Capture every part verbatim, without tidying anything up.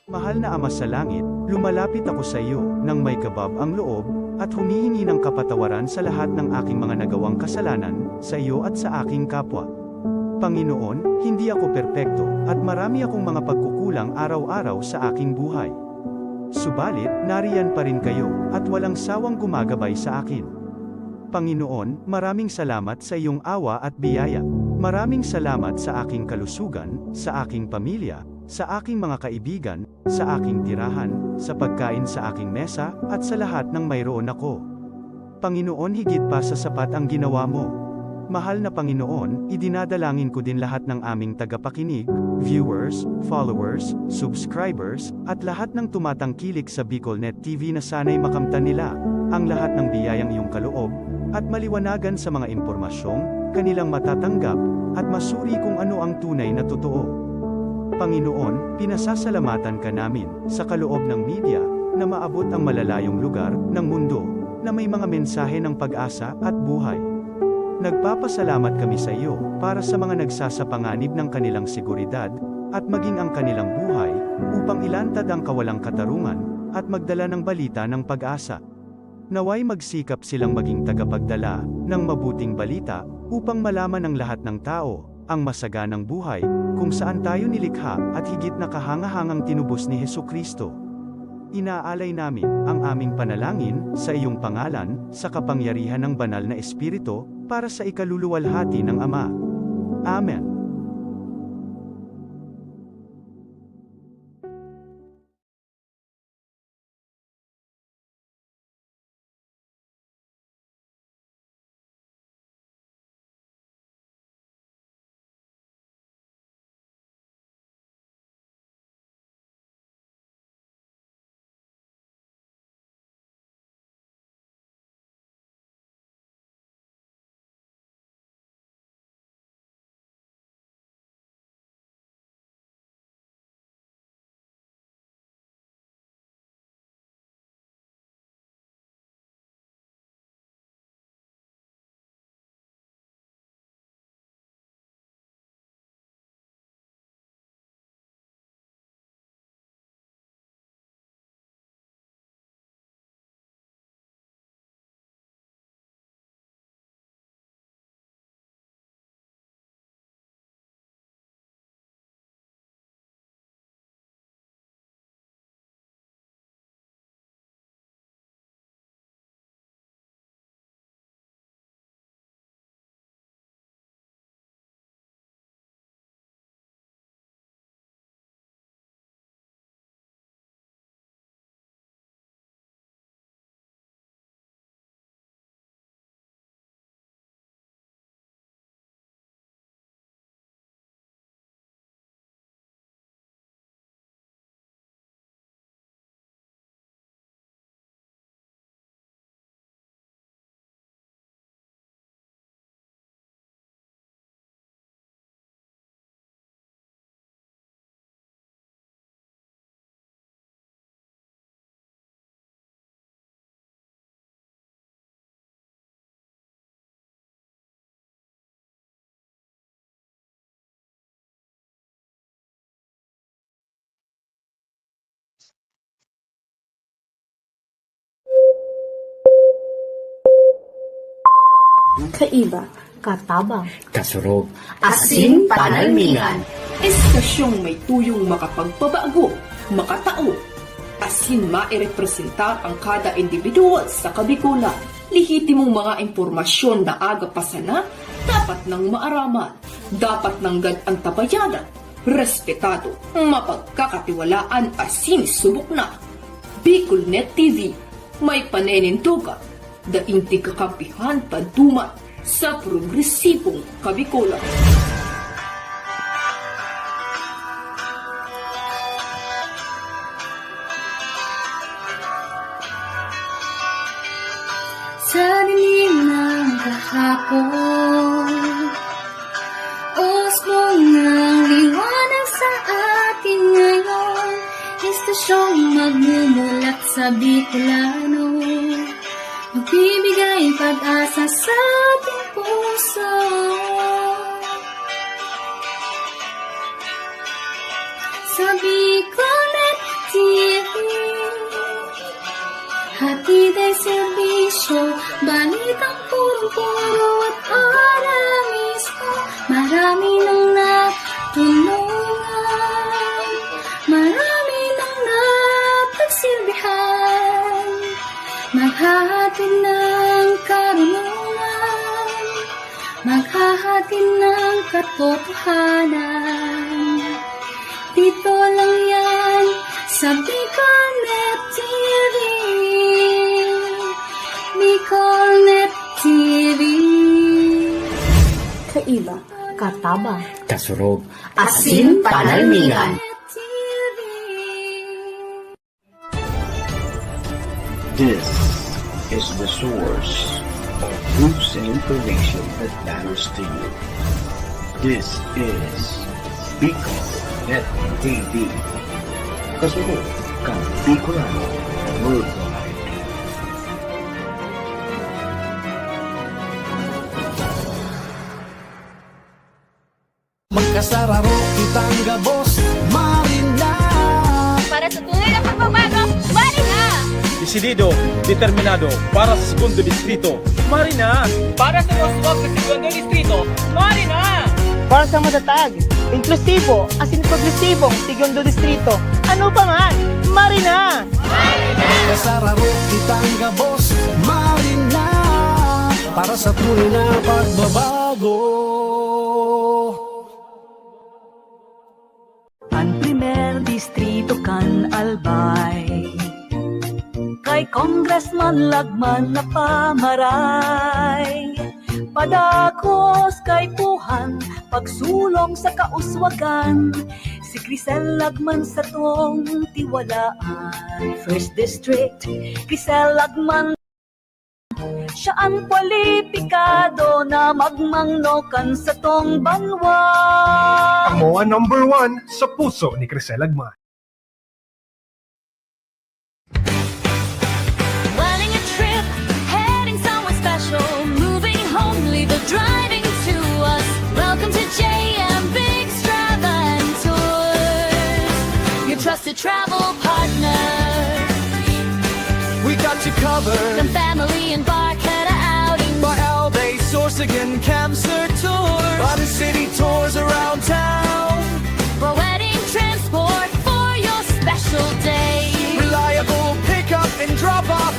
Mahal na Ama sa Langit, lumalapit ako sa iyo nang may kabab ang loob at humihingi ng kapatawaran sa lahat ng aking mga nagawang kasalanan sa iyo at sa aking kapwa. Panginoon, hindi ako perpekto at marami akong mga pagkukulang araw-araw sa aking buhay. Subalit, nariyan pa rin kayo at walang sawang gumagabay sa akin. Panginoon, maraming salamat sa iyong awa at biyaya. Maraming salamat sa aking kalusugan, sa aking pamilya, sa aking mga kaibigan, sa aking tirahan, sa pagkain sa aking mesa, at sa lahat ng mayroon ako. Panginoon, higit pa sa sapat ang ginawa mo. Mahal na Panginoon, idinadalangin ko din lahat ng aming tagapakinig, viewers, followers, subscribers, at lahat ng tumatangkilik sa BicolNet T V na sana'y makamtan nila ang lahat ng biyayang iyong kaloob at maliwanagan sa mga impormasyong kanilang matatanggap at masuri kung ano ang tunay na totoo. Panginoon, pinasasalamatan ka namin sa kaloob ng media na maabot ang malalayong lugar ng mundo na may mga mensahe ng pag-asa at buhay. Nagpapasalamat kami sa iyo para sa mga nagsasapanganib ng kanilang seguridad at maging ang kanilang buhay upang ilantad ang kawalang katarungan at magdala ng balita ng pag-asa. Naway magsikap silang maging tagapagdala ng mabuting balita upang malaman ng lahat ng tao ang masaganang buhay kung saan tayo nilikha at higit na kahangahangang tinubos ni Jesu-Cristo. Inaalay namin ang aming panalangin sa iyong pangalan, sa kapangyarihan ng Banal na Espiritu, para sa ikaluluwalhati ng Ama. Amen. Kaiba, katabang, kasurog, asin panalmingan. Estasyong may tuyong makapagpabago, makatao, asin mairepresentar ang kada individual sa Kabikolan. Lehitimong mga impormasyon na aga pa sana, dapat nang maaraman, dapat nang gad-antabayanan, respetado, mapagkakatiwalaan asin subok na. Bicol Net T V, may panenindugan, daing tigkakampihan ta duman sa progresibong Kabikolan. Sa dilim ng kahapon, usbong ng liwanag sa atin ngayon, estasyong magmumulat sa Bicolano, magbibigay pag-asa sa ating puso. Sa Bicolnet Purong-puro at para mismo, marami nang natulungan, marami nang napagsilbihan, maghahatid ng karunungan, maghahatid ng katotohanan. Dito lang yan sa Bicolnet T V. Bicolnet T V. Kaiba, katabang, kasurog, asin panalmingan. This is the source of news and information that matters to you. This is Bicol Net T V. Kasunod kan Bicolano Worldwide. Magkasararo kitang gabos, Marina. Para sa tunay na pagbabago, Marina. Desidido, determinado para sa Segundo Distrito, Marina. Para sa mauswag na Segundo Distrito, Marina. Para sa matatag, inklusibo, asin progresibong Segundo Distrito, ano pa man, Marina. Magkasararo kitang gabos, Marina. Para sa tunay na pagbabago. An Primer Distrito kan Albay, kay Congressman Lagman na pamaray. Padagos kaipuhan, pagsulong sa kauswagan, si Crisel Lagman satong tiwalaan. First District, Crisel Lagman. Siya an kwalipikado na magmangno kan satong banwa. Amo an number one sa puso ni Crisel Lagman. Planning a trip, heading somewhere special, moving home, leave the driving to us. Welcome to J M Biggs Travel and Tours, your trusted travel partner. We got you covered. Kan family embark, head a outing. By Albay, Sorsogon, Camsur Tours. By the city tours around town. By wedding transport for your special day. Reliable pickup and drop off.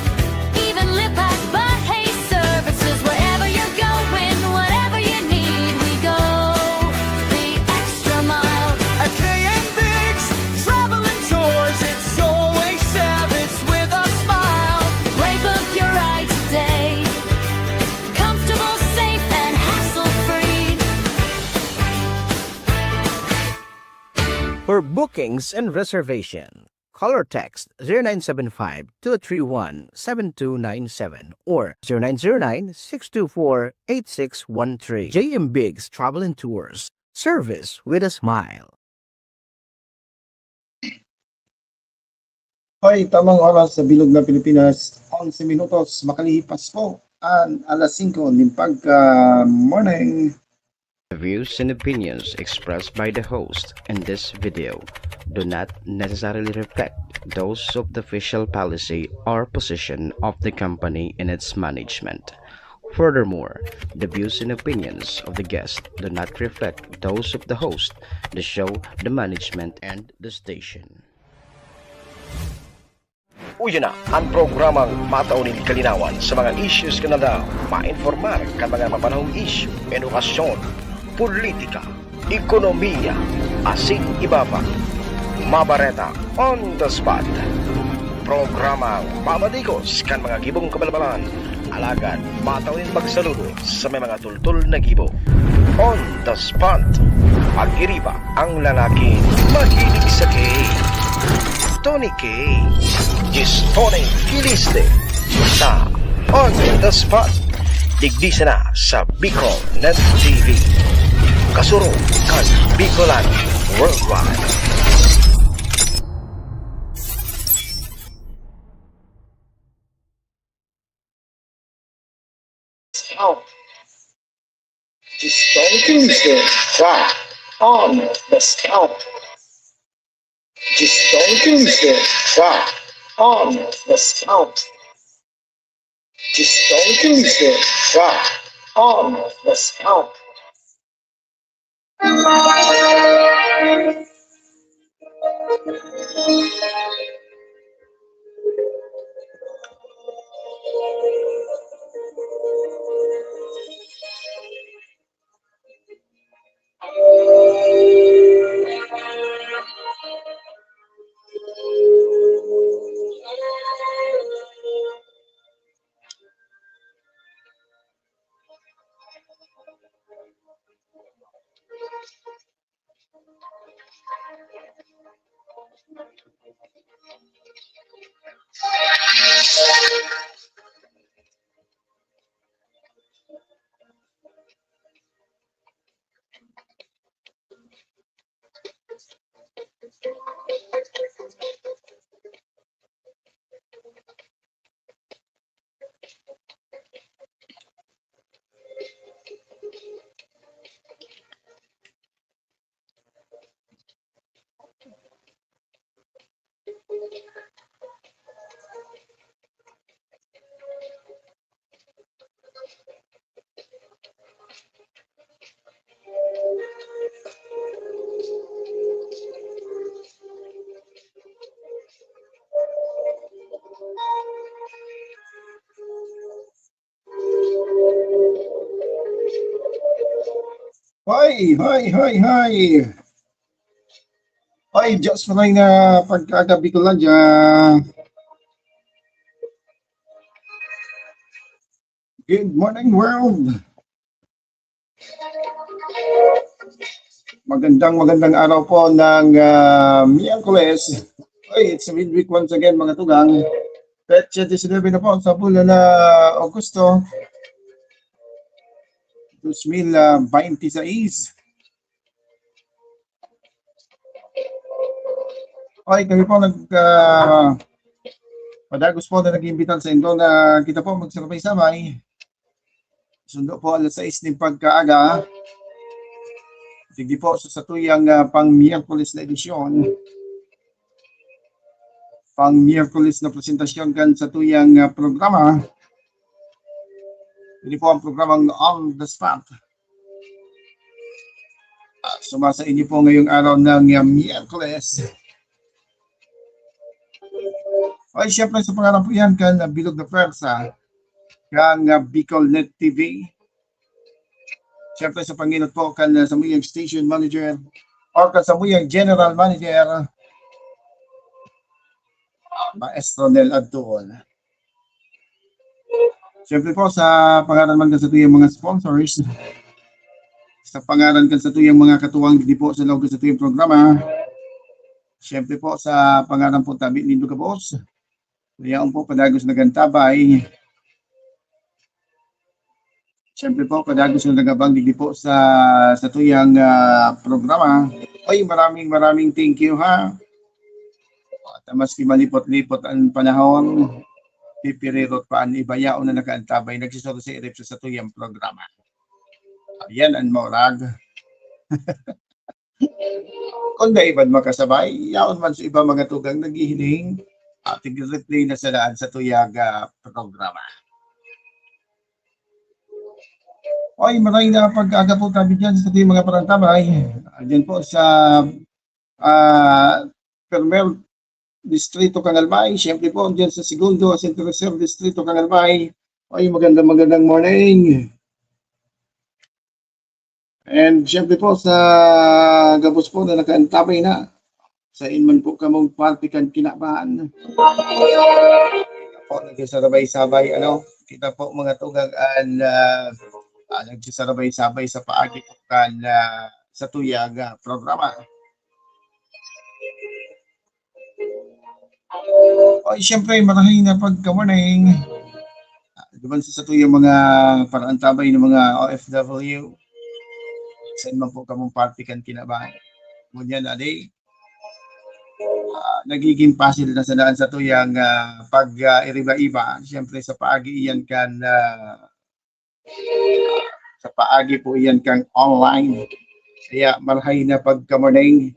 Even Lipac, Bahei services. Wherever you're going, whatever you need, we go the extra mile. At K M Biggs Travel and Tours, it's always Savits with a smile. Wake up your ride today. Comfortable, safe, and hassle-free. For bookings and reservation, call or text zero nine seven five, two three one, seven two nine seven or zero nine zero nine, six two four, eight six one three. J M Biggs Travel and Tours. Service with a smile. Hoy, tamang oras sa bilog na Pilipinas, onse minutos makalipas po an alas singko nin pagka-morning. The views and opinions expressed by the host in this video do not necessarily reflect those of the official policy or position of the company and its management. Furthermore, the views and opinions of the guest do not reflect those of the host, the show, the management, and the station. Uya na an programang matao nin kalinawan sa mga issues kan aldaw, mainformar kan mga mapanahong isyu, edukasyon, politika, ekonomiya, asin iba pa. Mabareta on the spot. Programang mamadigos kan mga gibong kabalbalan, alagad matao nin magsaludo sa may mga tultol na gibo. On the spot. Pag-iriba ang lalaking mahilig sa cake. Tony K. Gis Tony Kiliste. Sa On the Spot. Digdi sana sa Bicol Net T V. Kasurog kan Bicolano Worldwide. Out. Distorting the track on the spot. Distorting the track on the spot. Just don't listen. Rock on the spot. Hoy, hoy, hoy, hoy. Hoy, Diyos ko na yung, ah, pagkagabi ko lang dyan. Good morning, world. Magandang, magandang araw po ng, ah, Miyerkules. Ay, it's a midweek once again, mga tugang. Petsa diecinuebe na po sa bulan na Augusto, dos mil, ah, baynte sais. Okay, kami po nag, ah, padagos po na nag-iimbita sa indo na kita po magsabay-sabay. Sundo po alas sais nin pagkaaga. Digdi po sa satuyang, ah, pang-Miyerkules na edisyon. Pang-Miyerkules na presentasyon kan satuyang, ah, programa. Ini po ang programang On the Spot. Ah, sumasa inyo po ngayong araw ng, ah, Miyerkules. Ay, siyempre, sa pangalan po yan kan, ah, Bilog na Pwersa, kan, ah, Bicol Net T V. Siyempre, sa panginot po kan, ah, samuyang station manager or kan samuyang general manager, ah, Maestro Nel Adtuon. Siyempre po, sa pangalan man kan satuyang mga sponsors, sa pangalan kan satuyang mga katuwang digdi po sa laog kan satuyang programa, siyempre po, sa pangalan po tabi nindo gabos, yaon po, padagos na gantabay. Siyempre po, padagos na nagabang digdi po sa satuyang, ah, programa. Ay, maraming, maraming thank you, ha. At maski malipot-lipot ang panahon, pipirirot pa an iba yaon na nakaantabay, nagsisuro sa irip sa satuyang programa. Ayan an maurag. Kun dai man makasabay, yaon man sa iba mga tugang naghihiling, ah, tig-replay na sa daan satuyang, ah, programa. Oy, maray na pag-aga po tabi diyan sa ating mga parantabay. Ah, diyan po sa, ah, Primer Distrito, Kangalbay. Siyempre po, diyan sa Segundo, sa Tercer Distrito, Kangalbay. Oy, magandang, magandang morning. And siyempre po, sa gabos po na nakaantabay na, sain man po kamong parte kan kinabahan. Po, nagsasabay-sabay, ano, kita po mga tugang an, ah, ah, nagsasabay-sabay sa paagi po kan, ah, satuyang, ah, programa. Oy, siyempre, marahay na pagka-morning. Ah, duman sa satuyang mga paraantabay ng mga O F W. Saan man po kamong parte kan kinabahan. Ngunyan, adi, ah, nagiging pasil na sa daan satuyang, ah, pag, ah, iriba-iba. Siyempre, sa paagi iyan kan, ah, sa paagi po iyan kan online. Kaya marahay na pagka-morning,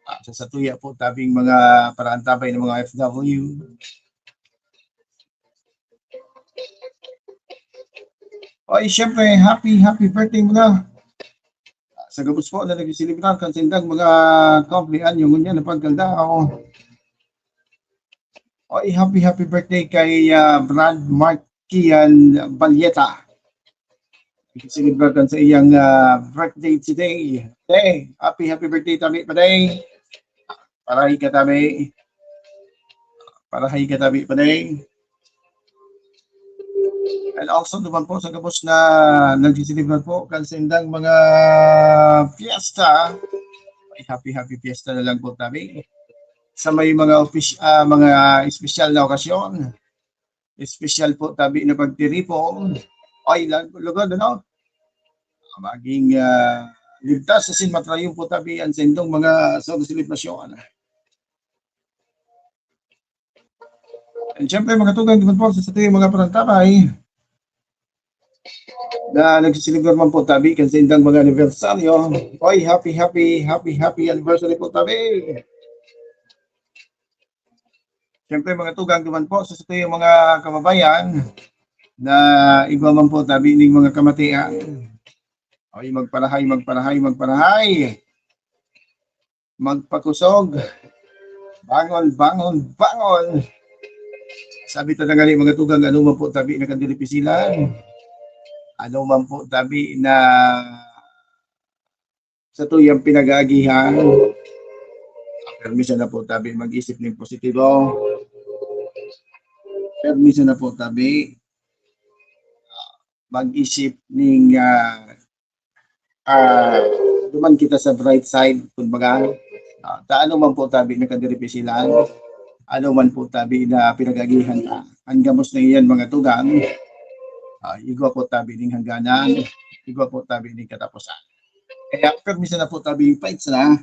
ah, sa satuya po tabing mga paraantabay ng mga O F W. Oy, syempre, happy, happy birthday muna sa gabos po na nagsiselebrar kan saindang mga kumpleanyo ngunyan na pagkaldaw. Oy, happy, happy birthday kay ah, Brad Mark Kian Balyeta. Nagsiselebrar kan sa iyang ah, birthday today. Hey, happy, happy birthday, tabi pa day. Parahi ka, tabi. Parahi ka, tabi pa day. And also naman po sa gabos na nagsiselebrar po kan saindang mga fiesta. Ay, happy, happy fiesta na lang po, tabi. Sa may mga office, ah, mga espesyal na okasyon, espesyal po, tabi, na pagtiripon. Ay, lag- lugod, ano? Maging ah, ligtas asin matrayon po, tabi, ang saindong mga sa selebrasyon. And syempre, mga tugang, duman po sa satuyang mga parantabay na nagsiselebrar man po, tabi, kan saindang mga anibersaryo. Oy, happy, happy, happy, happy anniversary po, tabi. Siyempre, mga tugang, duman po sa satuyang mga kababayan na igwa man po, tabi, ning mga kamatian. Oy, magparahay, magparahay, magparahay. Magpakusog. Bangon, bangon, bangon. Sabi ta na nga ni, mga tugang, ano man po, tabi, na kadiripisil an, ano man po, tabi, na satuyang pinag-aagihan, permi sana po, tabi, mag-isip ning positibo. Permi sana po, tabi, mag-isip ning ah, ah, duman kita sa bright side, kumbaga. Ah, ta ano man po, tabi, na kadiripisil an, ano man po, tabi, na pinag-aagihan ta, an gabos na iyan, mga tugang, ah, igwa po, tabi, ning hangganan, igwa po, tabi, ning kataposan. Kaya permi sana po, tabi, pait sana.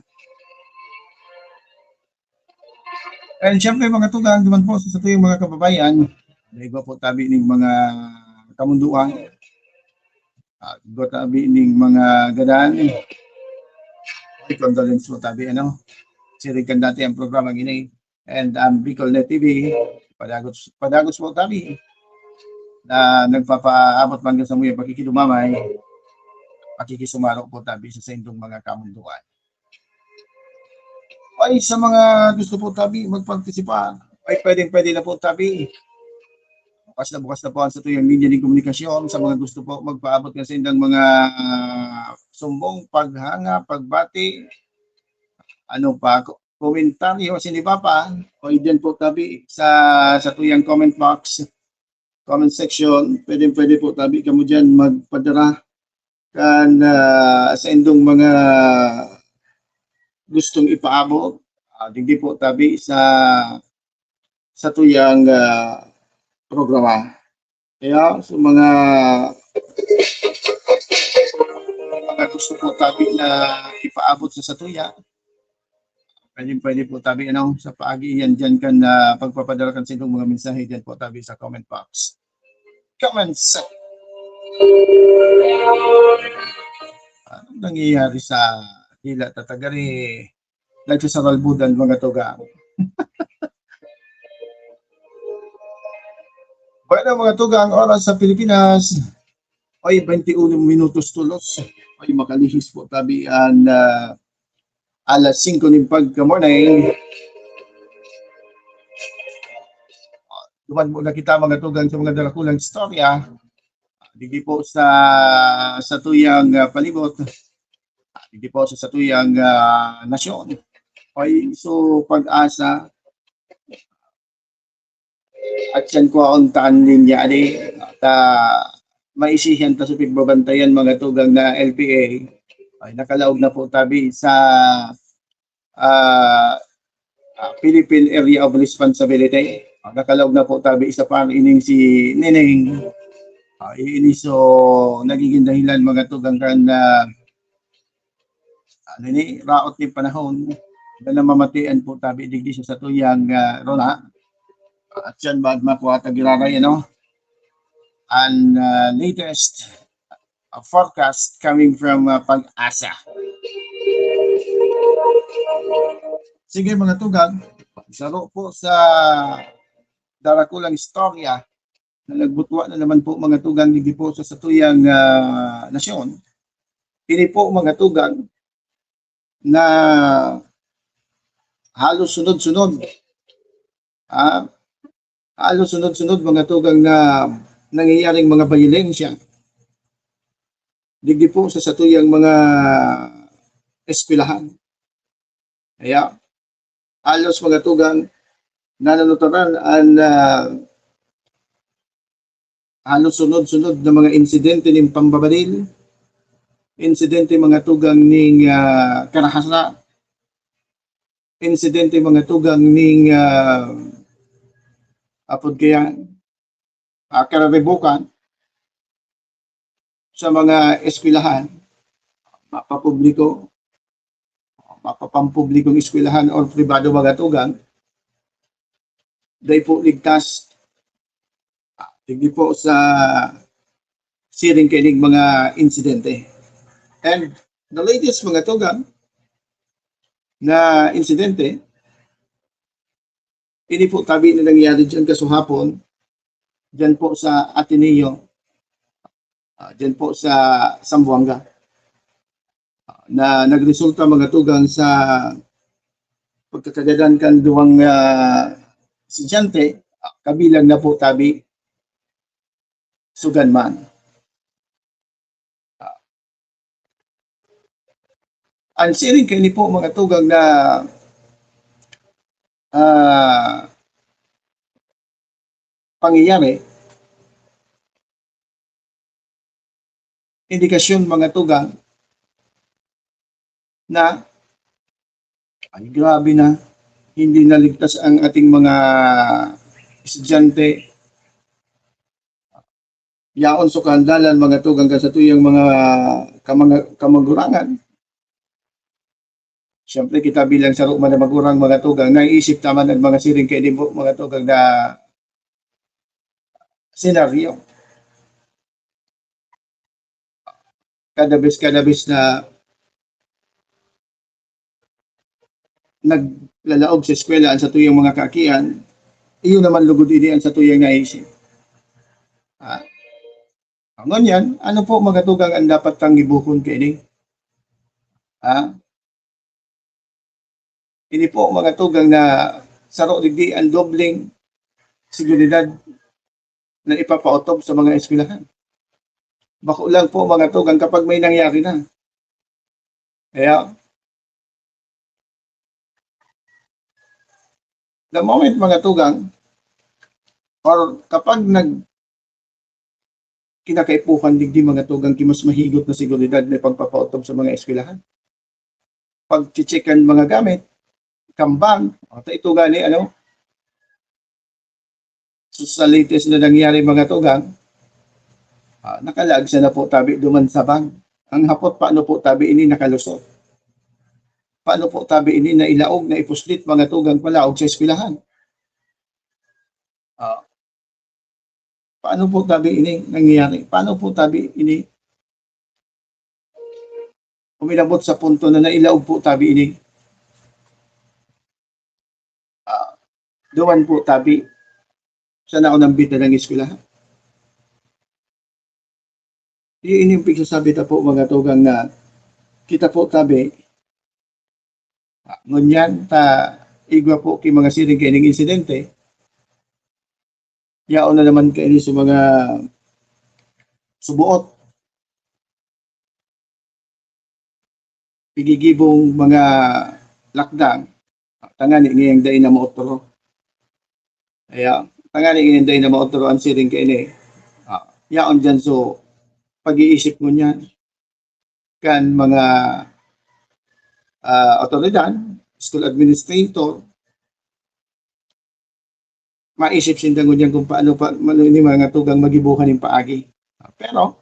And syempre, mga tugang, duman po sa satuyang mga kababayan, igwa po, tabi, ning mga kamundoan, ah, igwa, tabi, ning mga gadan. Ay, condolence po, tabi, ano? Siring kan dati ang programang ini. And ang Bicol Net T V, padagos, padagos po, tabi, na nagpapaabot man sa mga pakikidumamay, pakikisumaro po, tabi, sa saindong mga kamundoan. Ay, sa mga gusto po, tabi, magpartisipa, ay pwedeng-pwede na po, tabi. Bukas na bukas na po ang satuyang linya ning komunikasyon sa mga gusto po magpaabot kan saindang mga sumbong, paghanga, pagbati, ano pa, ko-, komentaryo, asin iba pa, o diyan po, tabi, sa satuyang comment box, comment section, pwedeng-pwede po, tabi, kamo diyan magpadara kan ah, saindong mga gustong ipaabot. Ah, digdi po, tabi, sa satuyang ah, programa. Kaya sa mga mga gusto po, tabi, na ipaabot sa satuya, pwede, pwede po, tabi, ano, sa paagi iyan diyan kan ah, pagpapadara kan saindong mga mensahe diyan po, tabi, sa comment box. Comment section. Anong nangyayari sa dila tatagari? Nagsasaralbudan, mga tugang. Bueno, mga tugang, oras sa Pilipinas ay twenty-one minutos tolos. Ay, makalihis po, tabi, an ah, alas singko nin pagka-morning. Duman muna kita, mga tugang, sa mga darakulang istorya. Digdi po sa satuyang ah, palibot. Digdi po sa satuyang ah, nasyon. Okay, so, Pag-asa, at yan ko ang taan linya, adi, ta maisihan ta sa pigbabantayan, mga tugang, na L P A, ay nakalaog na po, tabi, sa ah, ah, Philippine Area of Responsibility. Ah, nakalaog na po, tabi, sa par ining si Nining. Ah, ini so nagiging dahilan, mga tugang, kan ah, ano ni, raot ni panahon na namamatian po, tabi, digdi sa satuyang ah, rona. At yan, bag makuha ta giraray, ano, ang ah, latest ah, forecast coming from ah, Pag-asa. Sige, mga tugang, saro po sa darakulang istorya. na nagbutwa na naman po, mga tugang, digdi po sa satuyang, ah, nasyon. Ini po, mga tugang, na halos sunod-sunod, ah, halos sunod-sunod, mga tugang, na nangyayaring mga bayolensya digdi po sa satuyang mga eskwelahan. Kaya, halos, mga tugang, nananutaran an, ah, halos sunod-sunod na mga insidente nin pambabaril, insidente, mga tugang, nin, ah, karahasa, insidente, mga tugang, nin, ah, apod kaya, ah, kararibukan sa mga eskwelahan, mapapubliko, mapapampublikong eskwelahan or pribado, mga tugang, dai po ligtas, ah, digdi po sa siring kaining mga insidente. And the latest, mga tugang, na insidente, ini po tabi na nangyari diyan kasuhapon, diyan po sa Ateneo, ah, diyan po sa Zamboanga, ah, na nagresulta, mga tugang, sa pagkakagadan kan duwang, ah, estudyante, ah, kabilang na po tabi sugan man. Ah, ang siring kaini po, mga tugang, na, ah, pangyayari, indikasyon, mga tugang, na, ay, grabe na, hindi naligtas ang ating mga estudyante. Yaon sa kahandalan, mga tugang, kan satuyang mga kamanga-, kamagurangan. Siyempre, kita bilang saro man na magurang, mga tugang, naiisip ta man ang mga siring kaini po, mga tugang, na senaryo. Kada bes, kada bes na naglalaog sa eskwela ang satuyang mga kaakian, iyo naman lugod ini ang satuyang naisip. Ah, ngunyan, ano po, mga tugang, ang dapat tang gibohon kaini? Ah, ini po, mga tugang, na saro digdi ang dobleng seguridad na ipapaotob sa mga eskwelahan. Bako lang po, mga tugang, kapag may nangyari na. Kaya, the moment, mga tugang, or kapag nag-, kinakaipuhan digdi, mga tugang, ki mas mahigot na seguridad na ipagpapaotob sa mga eskwelahan. Pag-check kan mga gamit, kambang, o, ta ito gani, ano, so, sa latest na nangyari, mga tugang, ah, nakalaag sana po tabi duman sa bang. Ang hapot, paano po tabi ini nakalusot? Paano po tabi ini nailaog, naipuslit, mga tugang, palaog sa eskwelahan? Ah, paano po tabi ini nangyayari? Paano po tabi ini uminabot sa punto na nailaog po tabi ini? Ah, duman po tabi sa naunang bida ng eskwelahan. Iyo ini yung pigsasabi ta po, mga tugang, na kita po tabi, ah, ngunyan ta igwa po ki mga siring kaining insidente, yaon na naman kaini sa mga subuot, igigibong mga lakdang, tangani ngayang dai na maotoro. Kaya, tangani ngayang dai na maotoro ang siring kaini. Ah, yaon dyan, so, pag-iisip ngunyan kan mga, ah, otoridad, school administrator, maisip sinda ngunyan kung paano pa, ano ini, mga tugang, magibohan nin paagi. Pero,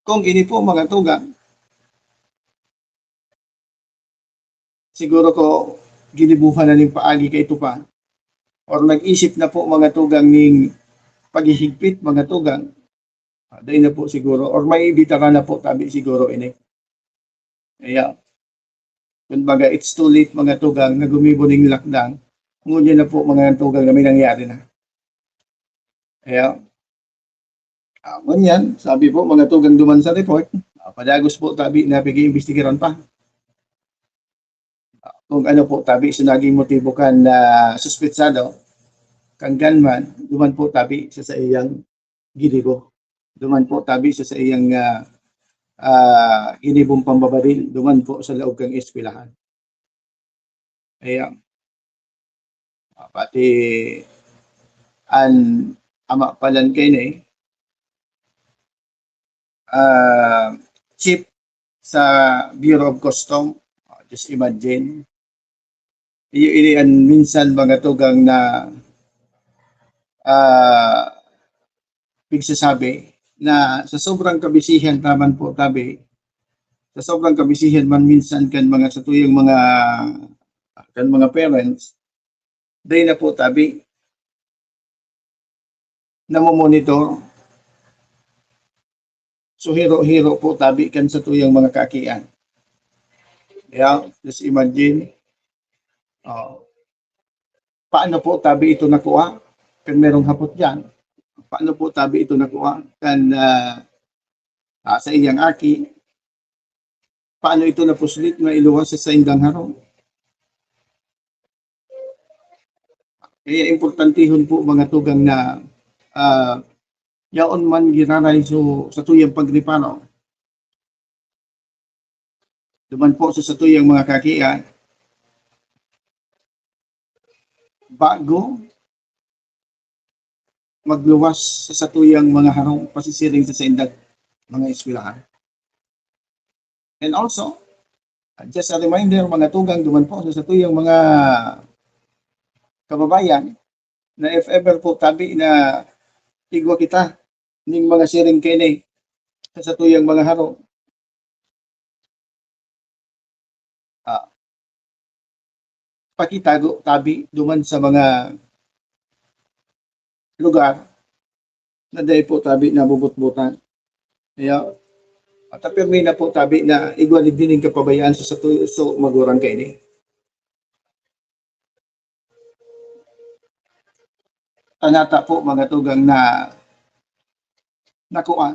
kung ini po, mga tugang, siguro ko ginibohan na nin paagi kaito pa, or nag-isip na po, mga tugang, nin paghihigpit, mga tugang, ah, dai na po siguro, or may ibitara na po tabi siguro ini. Kaya, kumbaga, it's too late, mga tugang, na gumibo ning lakdang. Ngunyan na po, mga tugang, na may nangyari na. Kaya, ah, ngunyan, sabi po, mga tugang duman sa report, ah, padagos po tabi na pag-iimbestigaran pa. Ah, kung ano po tabi sa naging motibo kan, ah, suspetsado, kan gunman, duman po tabi sa saiyang ginibo. Duman po tabi sa saiyang, ah, ah, ginibong pambabaril, duman po sa laog kan eskwelahan. Ayan. Ah, pati an ama palan kaini, ah, chief sa Bureau of Custom. Ah, just imagine. Iyo ini an minsan mga tugang na, ah, pigsasabi na sa sobrang kabisihan naman po tabi, sa sobrang kabisihan man minsan kan mga satuyang mga, kan mga parents, dai na po tabi namomonitor. So, hiro-hiro po tabi kan satuyang mga kaakian. Yeah, just imagine. Oh. Paano po tabi ito nakuha? Kan merong hapot diyan. Paano po tabi ito nakuha? Kan, ah, ah, sa iyang aki. Paano ito napuslit na iluwas sa saindang harong? Kaya importantehon po, mga tugang, na, ah, yaon man giraray so, satuyang pagreparo. Duman po sa satuyang mga kaakian, bago magluwas sa satuyang mga harong pasisiring sa saindang mga eskwelahan. And also, just a reminder, mga tugang, duman po sa satuyang mga kababayan, na if ever po tabi na igwa kita ning mga siring kaini sa satuyang mga harong, ah, pakitago tabi duman sa mga lugar na dai po tabi nabubutbutan. Kaya, at pirmi na po tabi na igwa digdi ning kapabayaan sa satu-, so magurang kaini. Tanata po, mga tugang, na nakuha,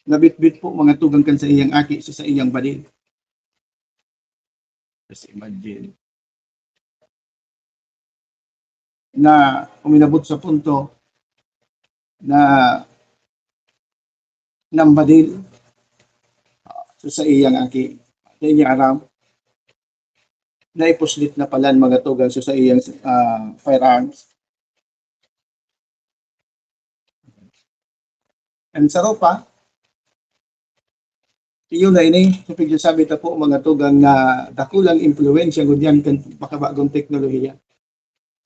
nabitbit po, mga tugang, kan sa iyang aki, sa, sa iyang badi. Just imagine. Na uminabot sa punto na nambadil, ah, so sa iyang aki. Dai niya aram, naipuslit na palan, mga tugang, so sa iyang, ah, firearms. And saro pa, iyo na ini, so pigsasabi ta po, mga tugang, na dakulang impluwensya ngunyan kan makabagong teknolohiya.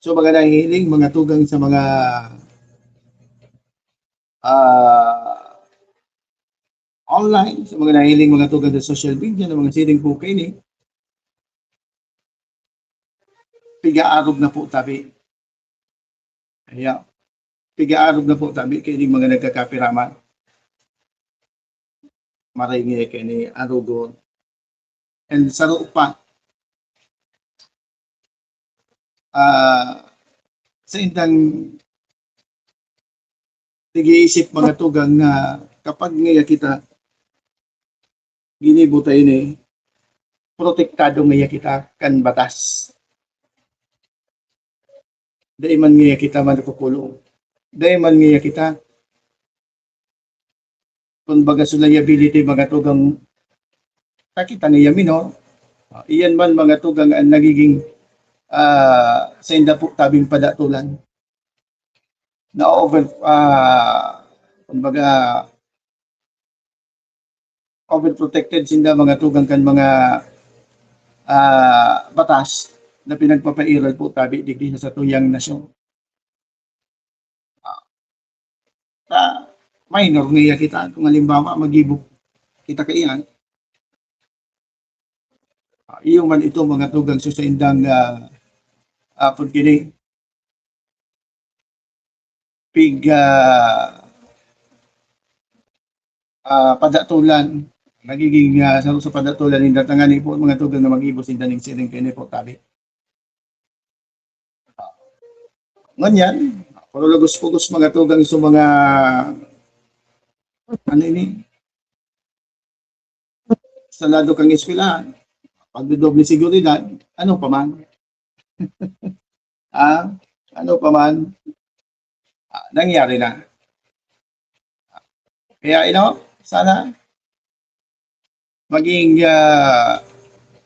So, mga nahihiling, mga tugang, sa mga, ah, online, sa mga nahihiling, mga tugang, sa social media, na mga siring po kaini, pigaarog na po tabi. Kaya, pigaarog na po tabi kaining mga nagkakapiraman. Maray ngaya kaini arogon. And saro pa, ah, sa indang nag-iisip, mga tugang, na kapag ngaya kita ginibo ta ini, protektado ngaya kita kan batas. Dai man ngaya kita makukulong. Dai man ngaya kita, kumbaga, so liability, mga tugang, ta kita ngaya minor. Ah, iyan man, mga tugang, ang nagiging, ah, sainda po tabing padatolan. Na over, ah, kumbaga, overprotected sinda, mga tugang, kan mga, ah, batas na pinagpapairad po tabi digdi sa satuyang nasyon. Ah, ta, minor ngaya kita. Kung halimbawa, maggibo kita kaiyan, ah, iyo man ito, mga tugang, so sa indang, ah, ah, pud kini, pig, ah, ah, padatolan, nagiging, ah, sa, sa padatolan ninda, tangani po, mga tugang, na mag-ibo sinda ning siring kaini po tabi. Ngunyan, Puro lugos-pugos mga tugang sa mga, ano ini? Sa lado kang eskwelahan. Pagdodoble seguridad, ano pa man. Ah, ano pa man, ah, nangyari na. Kaya, you know, sana maging, ah,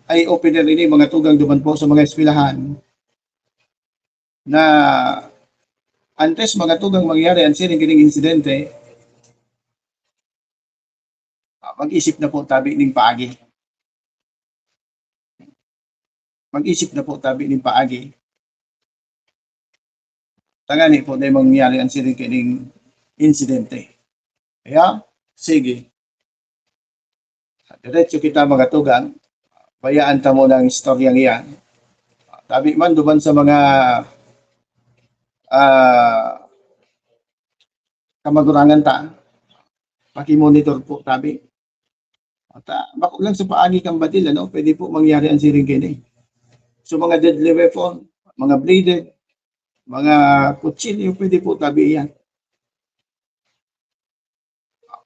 eye-opener ini, mga tugang, duman po sa mga eskwelahan na antes, mga tugang, mangyari ang siring kining insidente, ah, mag-isip na po tabi ning paagi. Mag-isip na po tabi ning paagi. Tangani po na mangyari ang siring kining insidente. Kaya, sige. Diretso kita, mga tugang. Bayaan ta mo ng istoryang iyan. Tabi man duman sa mga, ah, kamagurangan ta, paki-monitor po tabi. At, ah, bako lang sa paagi kan batil, ano, pwede po mangyari ang siring kini. So, mga deadly weapon, mga bladed, mga kutsilyo, pwede po tabi yan.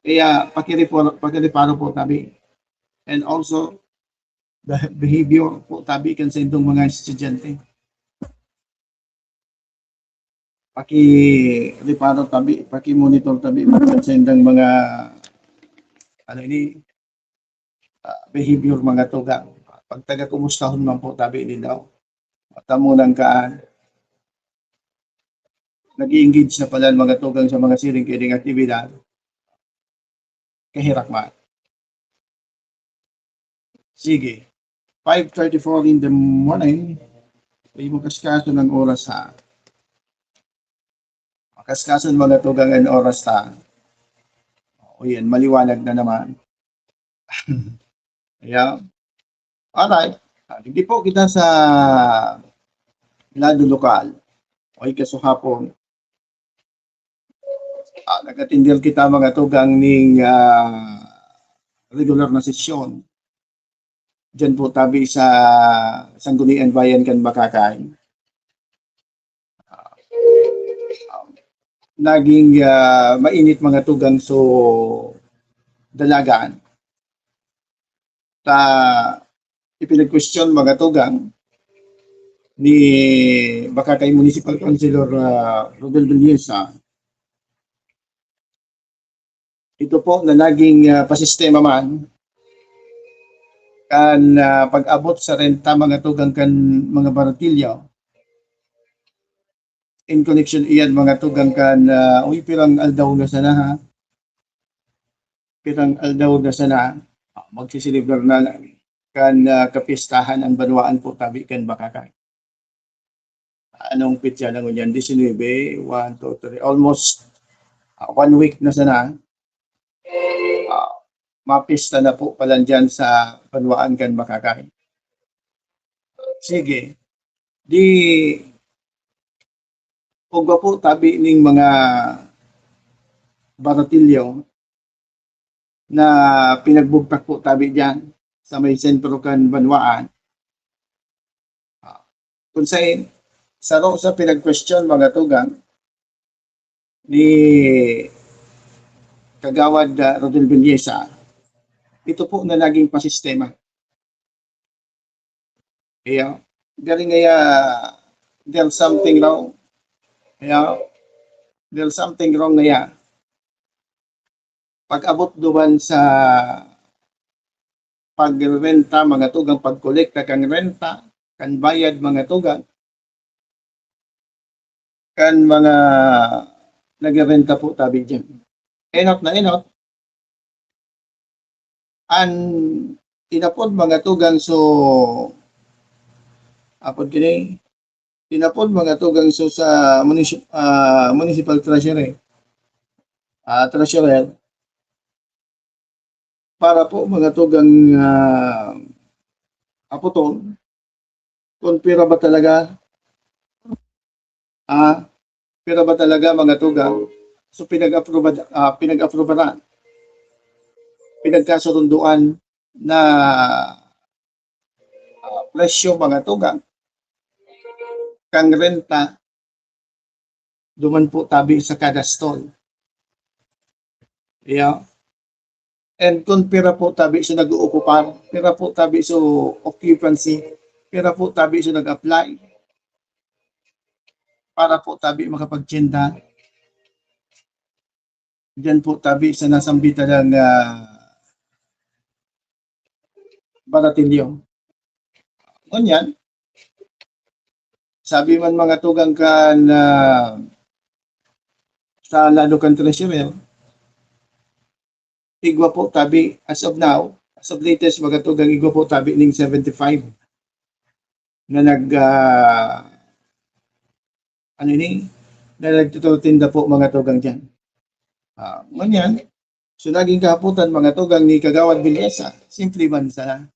Kaya pakireparo, pakireparo po tabi. And also, the behavior po tabi kan sa indong mga estudyante. Pakireparo tabi, paki-monitor tabi kan sa indang mga, ano ini, ah, behavior, mga tugang. Pag taga-kumustahon man po tabi din daw. Matamunan ka, nag-i-engage na pala ang mga tugang sa mga siring kining aktibidad. Kahirak man. Sige. Five thirty-four in the morning. Ay, makaskaso ng oras, ha. Makaskaso ng mga tugang ng oras, ha. O yan, maliwanag na naman. Ayan. Alright. Ah, hindi po kita sa lado lokal. O kasuhapon, ah, nag-atender kita, mga tugang, ning, ah, regular na sesyon. Diyan po tabi sa Sangguniang Bayan kan Bacacay. Ah, naging, ah, mainit, mga tugang, so dalagan. Ta, ipinag-question, mga tugang, ni Bacacay Municipal Councilor, ah, Rodel Villesa. Ito po na naging, ah, pasistema man kan, ah, pag-abot sa renta, mga tugang, kan mga baratilyo. In connection iyan, mga tugang, kan, ah, uy, pirang aldaw na sana, ha? Pirang aldaw na sana, ah, magsiselebrar na kan, ah, kapistahan ang banwaan po tabi kan Bacacay. Anong petsa na ngunyan? Disinuybe, one, two, three, almost, ah, one week na sana. Ah, mapista na po pala dyan sa banwaan kan Bacacay. Sige. Di, ugwa po tabi ning mga baratilyo na pinagbugtak po tabi diyan sa may sentro kan banwaan. Ah, kung sa, saro sa pinag-question, mga tugang, ni Kagawad, ah, Rodel Villesa, ito po na naging pasistema. Kaya, galing kaya, there's something wrong. Kaya, there's something wrong kaya. Pag-abot duman sa pagrenta, mga tugang, pagkolekta kan renta, kan bayad, mga tugang, kan mga nagrerenta po tabi diyan. Enot na enot. An inapod, mga tugang, so, apod kini, inapod, mga tugang, so, sa municip-, ah, municipal treasury, ah, treasurer, para po, mga tugang, ah, apoton, kung pira ba talaga, ah, pira ba talaga, mga tugang? So, pinag-aproba-, ah, pinag-aprobaran, pinagkasurunduan na, ah, presyo, mga tugang, kang renta duman po tabi sa kada stall. Yeah. And kung pira po tabi so nag-ookupar, pira po tabi so occupancy, pira po tabi so nag-apply para po tabi makapagtinda. Diyan po tabi sa nasambitan ng ah, baratilyo. Ngunyan, sabi man mga tugang kan ah, sa lalo kan treasurer, igwa po tabi as of now, as of latest mga tugang, igwa po tabi ning seventy-five na nag ah, ano ini, na nagtututinda po mga tugang diyan. Ah, ngunyan, so naging kahapotan mga tugang ni Kagawad Villesa, simple man sana.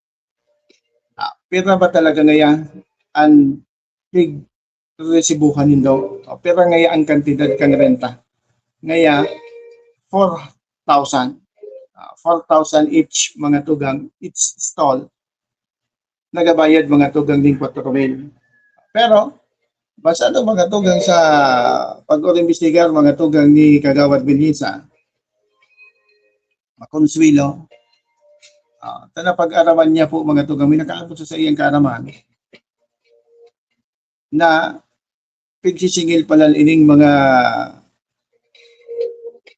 Ah, pira ba talaga ngaya an pig resibuhan nindo? O pira ngaya ang kantidad kan renta? Ngaya, four thousand. Ah, four thousand each mga tugang, each stall. Nagabayad mga tugang ning kwatro mil. Pero, basado mga tugang sa pag-imbestigar, mga tugang ni Kagawad Villesa, makonsuelo, ah, ta napag-araman niya po mga tugang, may nakaabot sa iyang kaaraman na pigsisingil pala ining mga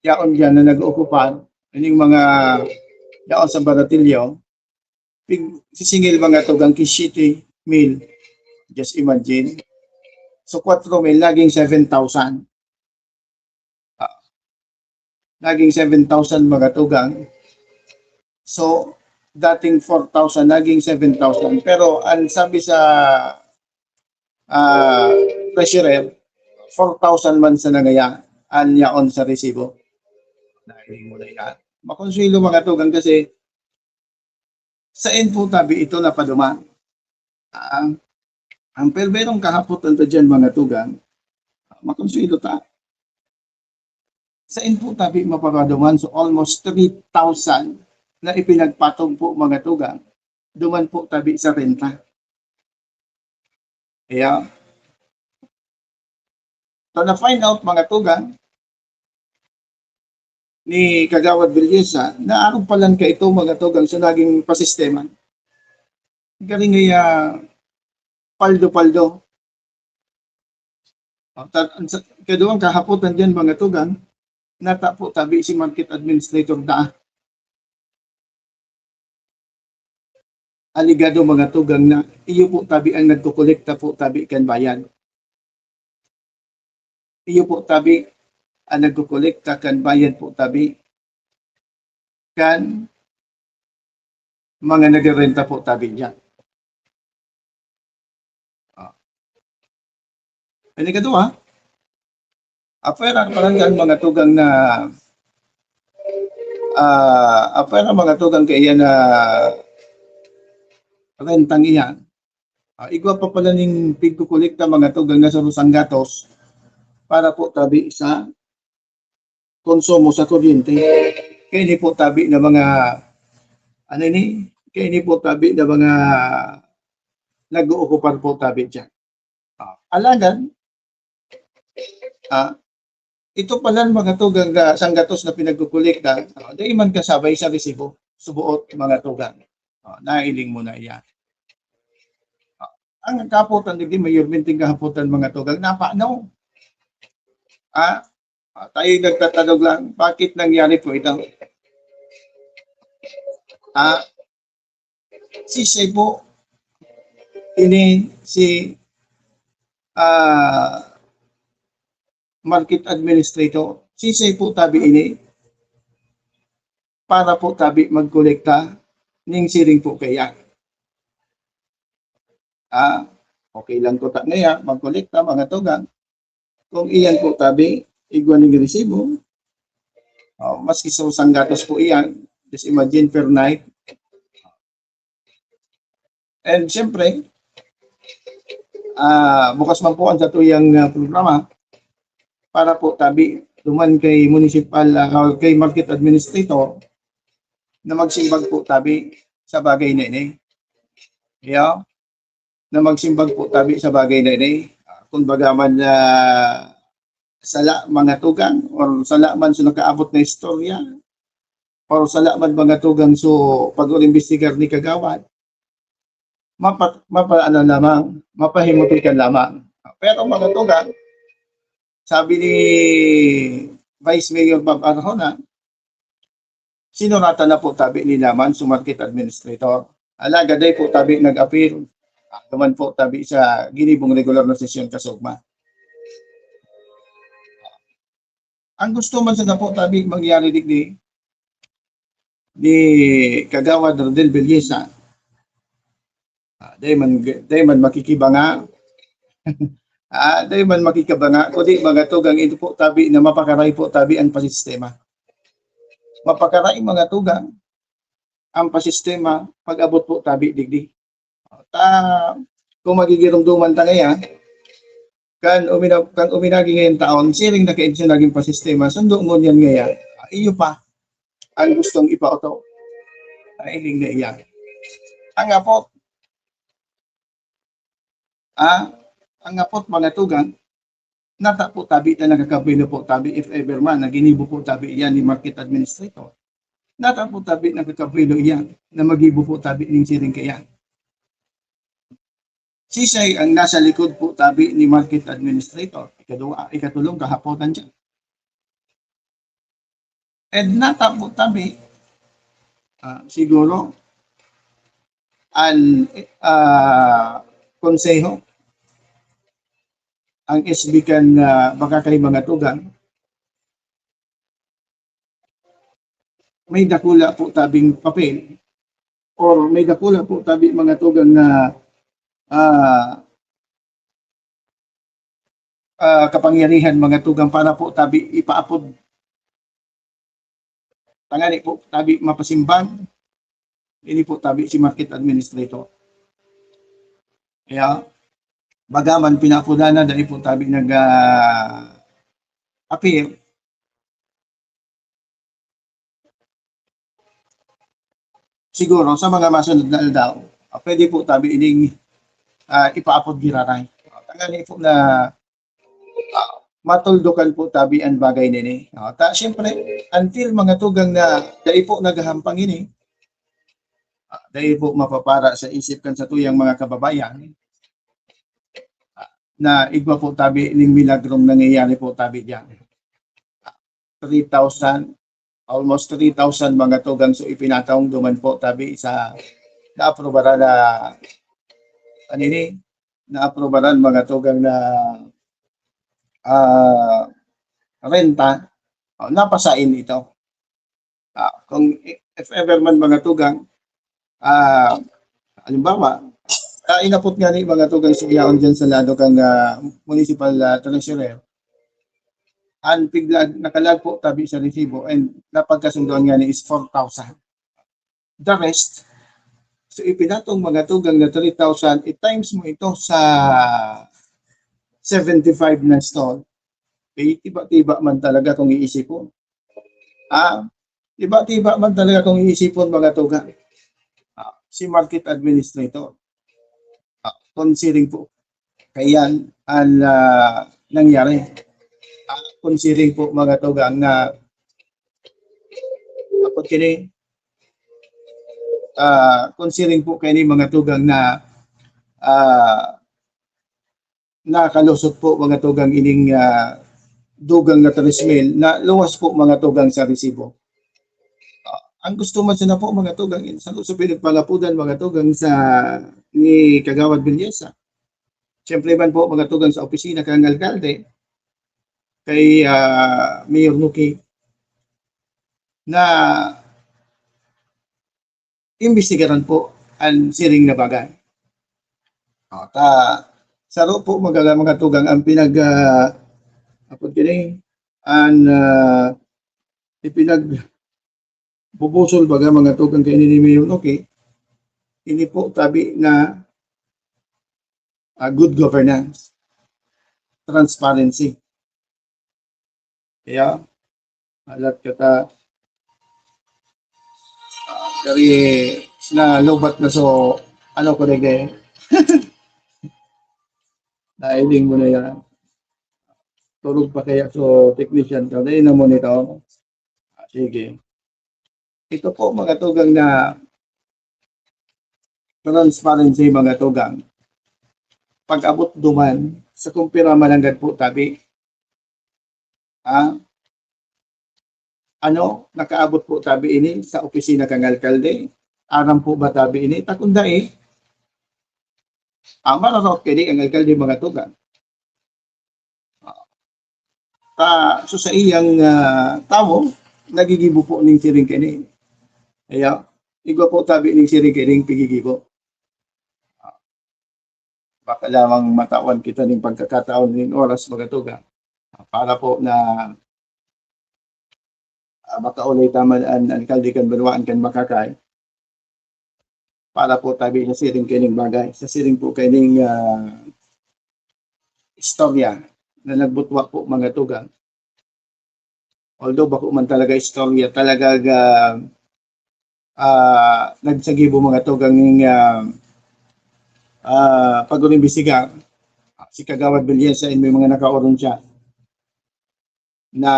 yaon diyan na nag-ookupar, ining mga yaon sa baratilyo, pigsisingil mga tugang ki siyete mil. Just imagine. So, kwatro mil, naging seven thousand. Ah, naging seven thousand mga tugang. So, dating four thousand, naging seven thousand. Pero ang sabi sa ah, treasurer, four thousand man sana ngaya an yaon sa resibo. Dahil mo na yan. Makonsuelo mga tugang kasi sa info tabi ito napaduman. Ah, ang perberong kahapot nito dyan mga tugang, makonsuelo ta. Sa info tabi maparaduman, so almost three thousand na ipinagpatong po mga tugang, duman po tabi sa renta. Kaya, so na-find out mga tugang ni Kagawad Villesa na arog palan ka ito mga tugang sa naging pasistema. Galing ay ah, paldo-paldo. O, ta- ang sa- kaduang kahapotan dyan mga tugang, nata po tabi si market administrator da. Aligado mga tugang na iyo po tabi ang nagkokolekta po tabi kan bayad. Iyo po tabi ang nagkokolekta kan bayad po tabi kan mga nagrerenta po tabi diyan. Ah. Ini kadua, apwera pa lang ang mga tugang na ah, apwera mga tugang kaiyan na rentang iyan. Ah, igwa pa pala ning pigkukolekta mga tugang na sarong sanggatos para po tabi sa konsumo sa kuryente. Kaya ini po tabi na mga, ano ini? Kaya ini po tabi na mga nag-ookupar po tabi diyan. Ah, alagad, ah, ito pala mga tugang na sanggatos na pinagkukolekta, ah, dai man kasabay sa resibo, subuot mga tugang. Ah, nailing mo na iyan. Ah, ang kahapotan, hindi mayor minting kahapotan mga tugang, napano? Ah, ah, tayo nagtatanog lang, bakit nangyari po ito? Ah, sisay po ini si ah, market administrator, sisay po tabi ini para po tabi magkolekta ning siring po kaya. Ah, okay lang ko ta ngaya magkolekta mga tugang. Kung iyan po tabi, igwa ning resibo. Oh, maski sa usang gatos po iyan, just imagine per night. And siyempre, ah, bukas man po ang satuyang ah, programa para po tabi duman kay municipal ah, or kay market administrator na magsimbag po tabi sa bagay na ini. Yeah? Na magsimbag po tabi sa bagay na ini. Ah, kung baga man na sala, mga tugang, or sala man so nakaabot na istorya, or sala man, mga tugang, so pag-imbestigar ni Kagawad, mapa-, mapa-, ano lamang, mapahimutikan lamang. Pero, mga tugang, sabi ni Vice Mayor Bob Arjona, sinuratan na po tabi ni laman sa market administrator. Alagad dai po tabi nag-apil. Ano man po tabi sa ginibong regular na sesyon kasugma. Ang gusto man sana po tabi mangyari digdi ni Kagawad Rodel Belleza. Ah, dai man, dai man makikibanga. Ah, dai man makikibanga, kundi mga tugang, ito po tabi na mapakaray po tabi ang pasistema. Mapakaray, mga tugang, ang pasistema pag-abot po tabi digdi. Ta, kung magigirumduman ta ngayon, kan umina-, kan uminagi ngayon taon, siring na kaigso naging pasistema, sundo ngunyan ngayon, iyo pa ang gustong ipauto. Nailing na iyan. Ang apot, ah, ang apot, mga tugang, nata po tabi na nakakabilo po tabi, if ever man, na ginibo po tabi iyan ni market administrator. Nata po tabi nakakabilo iyan na magibo po tabi ning siring kaiyan. Sisay ang nasa likod po tabi ni market administrator? Ikadua, ikatulong kahapotan diyan. And nata po tabi, ah, siguro, an, ah, konseho, ang S B kan, ah, baka kay mga tugang, may dakula po tabing papel or may dakula po tabi, mga tugang, na, ah, ah, kapangyarihan, mga tugang, para po tabi ipaapod. Tangani po tabi mapasimbang, ini po tabi si market administrator. Kaya, bagaman pinaapodan na, dai po tabi nag, ah, appear. Siguro, sa mga masunod na aldaw, ah, pwede po tabi ining, ah, ipaapod giraray. Tangani po na, ah, matuldukan po tabi ang bagay nini. Ah, ta, siyempre, until, mga tugang, na dai po naghahampang ini, ah, dai po mapapara sa isip kan satuyang mga kababayan, ah, na igwa po tabi ning milagrong nangyayari po tabi diyan. Three thousand, almost three thousand, mga tugang, so ipinataong duman po tabi sa naaprubaran na, ano ini, naaprubaran, mga tugang, na, ah, renta, oh, napasain ito. Ah, kung if ever man, mga tugang, ah, halimbawa, ah, inapot nga ni mga tugang sa yaon dyan sa lado kang, ah, municipal, ah, treasurer, ang piglag, nakalag po tabi sa resibo and napagkasundoan nga ni is four thousand. The rest, so ipinatong, mga tugang, na three thousand, i-times mo ito sa seventy-five na stall, eh, tiba-tiba man talaga kung iisipon. Ah, tiba-tiba man talaga kung iisipon, mga tugang. Ah, si market administrator. Ah, considering po, kaiyan ang, ah, nangyari. Ah, considering po, mga tugang, na apot kini, ah, considering po kini, mga tugang, na, ah, nakalusot po, mga tugang, ining, ah, dugang na tres mil na luwas po, mga tugang, sa resibo. Ah, ang gusto man sana po, mga tugang, sa gusto pinagpangapudan, mga tugang, sa ni Kagawad Belleza. Siyempre man po, mga tugang, sa opisina kang alkalde, kay, ah, Mayor Nuki, na imbestigaran po ang siring na bagay. O, ta, saro po, mga, mga tugang, ang pinag, ah, apod kini, ang, ah, ipinagbubusol, baga, mga tugang, kay ni Mayor Nuki, ini po tabi na, ah, good governance, transparency. Kaya, alat ka ta, ah, kari sina lobat na so, ano ko, dege. Nailing mo na yan. Turog pa kaya so technician ka? Dahil na mo nito. Ah, sige. Ito po, mga tugang, na transparency, mga tugang. Pag-abot duman, sa kumpira mananggad po tabi. Ah, ano, nakaabot po tabi ini sa opisina kan alkalde? Aram po ba tabi ini? Takunda eh. Ah, mararaot kini ang alkalde, mga tugang. Ah, so sa iyang, ah, tawo, nagigibo po ning siring kini. Kaya, igwa po tabi ning siring kining pigigibo. Baka lamang matawan kita ning pagkakataon ning oras, mga tugang. Para po na, ah, makaulay ta man an alkalde kan banwaan kan Bacacay. Para po tabi sa siring kining bagay, sa siring po kining, ah, istorya na nagbutwa po, mga tugang. Although bako man talaga istorya, talaga, ah, ah, nagsagibo, mga tugang, ning, ah, ah, pag-imbestigar si Kagawad Belleza and may mga nakaoron siya na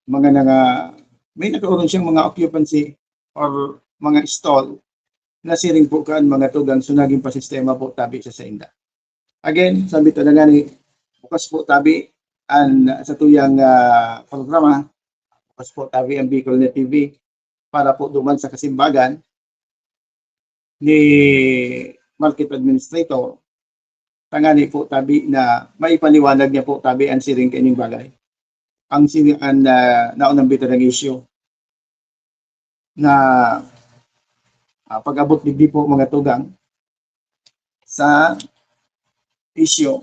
mga nanga-, may nakaoron siyang mga occupancy or mga stall na siring po kan, mga tugang, so naging pasistema po tabi sa sainda. Again, sabi talaga ni, bukas po tabi an satuyang, ah, programa, bukas po tabi ang Bicol Net T V para po duman sa kasimbagan ni Market Administrator, tangani po tabi na maipaliwanag niya po tabi ang siring kaining bagay. Ang siring an, ah, naunang bitadang issue na, ah, pag-abot digdi po, mga tugang, sa issue